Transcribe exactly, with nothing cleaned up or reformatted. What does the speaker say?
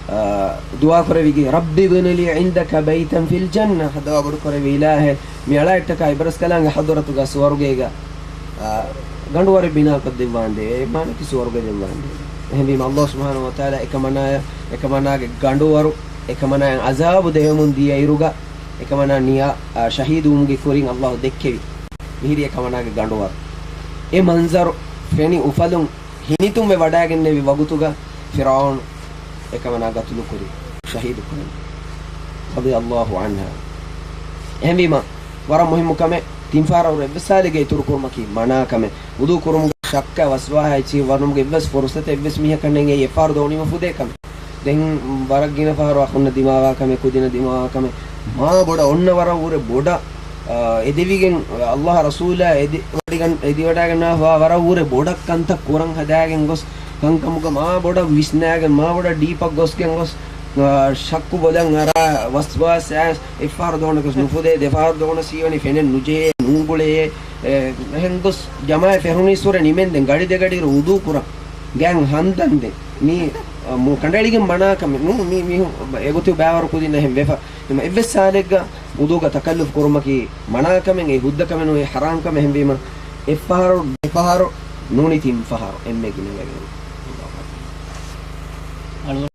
އާ، ދުޢާ ކުރެވިގެން، "رب ابن لي عندك بيتا في الجنة." ހައްދަވާ ބޮޑު ކުރެއްވި އިލާހޭ، މި އަޅާއަށްޓަކާ އިބަރަސްކަލާނގެ ޙަޟްރަތުގަ ސުވަރުގޭގަ، އާ، ގަނޑުވަރެއް ބިނާކޮށްދެއްވާނދޭ. އެ މާނައަކީ ސުވަރުގެ ދެއްވާނދޭ. އެހެންވީމަ، ﷲ ސުބްޙާނަހޫ ވަތަޢާލާ އެކަމަނާޔަށް، އެކަމަނާގެ ގަނޑުވަރު، އެކަމަނާޔަށް ޢަޒާބު ދެވެމުން ދިޔަ އިރުގަ، އެކަމަނާ ނިޔާ، އާ، ޝަހީދުވުމުގެ ކުރިން ﷲ ދެއްކެވި. މިހިރީ އެކަމަނާގެ ގަނޑުވަރު. އެ މަންޒަރު ފެނި އުފަލުން ހިނިތުންވެ ވަޑައިގެންނެވި ވަގުތުގަ ފިރްޢައުނު އެކަމަނާ ގަތުލުކުރި، ޝަހީދު ކުރި. رضي الله عنها. އެހެންވީމަ، ވަރަށް މުހިއްމު ކަމެއް، ތިން ފަހަރަށް އުރެ އެއްވެސް ސާލެއްގަ އިތުރު ކުރުމަކީ މަނާ ކަމެއް. ވުޟޫ ކުރުމުގެ ޝައްކާ ވަސްވާހާ އެއްޗެހި ވަނުމުގެ އެއްވެސް ފުރުޞަތެއް އެއްވެސް މީހަކަށް ނެތް. އެއީ އެއްފަހަރު ދޯނީމަ ފުދޭ ކަމެއް. ދެން ވަރަށް ގިނަ ފަހަރު އަޚުންނަށް ދިމާވާ ކަމެއް، ކުދިންނަށް ދިމާވާ ކަމެއް، މާ ބޮޑަށް އޮންނަ ވަރަށް ވުރެ ބޮޑަށް، އާ، އެދެވިގެން، ﷲ އާ ރަސޫލާ އެދި-، ވަޑިގަން-، އެދިވަޑައިގަންނަވާ ވަރަށް ވުރެ ބޮޑަށް ކަންތައް ކުރަން ހަދާގެން ގޮސް، ކަންކަމުގަ މާ ބޮޑަށް ވިސްނާގެން، މާ ބޮޑަށް ޑީޕަށް ގޮސްގެން ގޮސް، އާ، ޝައްކު ބޮލަށް އަރާ، ވަސްވާސް އައިސް، އެއްފަހަރު ދޯނަކަސް ނުފުދޭ، ދެފަހަރު ދޯނަސް ހީވަނީ ފެނެއް ނުޖެހޭ، ނޫންގުޅެޔޭ، އެ، އެހެން ގޮސް ޖަމާއަށް ފެށުނީސް ވުރެ ނިމެންދެން ގަޑި ދެގަޑިއިރު ވުޟޫ ކުރަން. ގާތް ހަނދަންދެން. މީ، އަ، މު-، ކަނޑައެޅިގެން މަނާކަމެއް ނޫން. މީ، މީހުން އެގޮތު ބައިވަރު ކުދިން އެހެން ވެފަ. އެމަ އެއްވެސް ސާލެއްގަ ވުޟޫގަ ތަކައްލުފު ކުރުމަކީ މަނާކަމެއް، އެ ހުއްދަކަމެއް ނޫން، އެ ޙަރާމް ކަމެއް. އެހެންވީމަ، އެއްފަހަރު، ދެފަހަރު ނޫނީ ތިން ފަހަރު އެންމެ ގިނަވެގެން.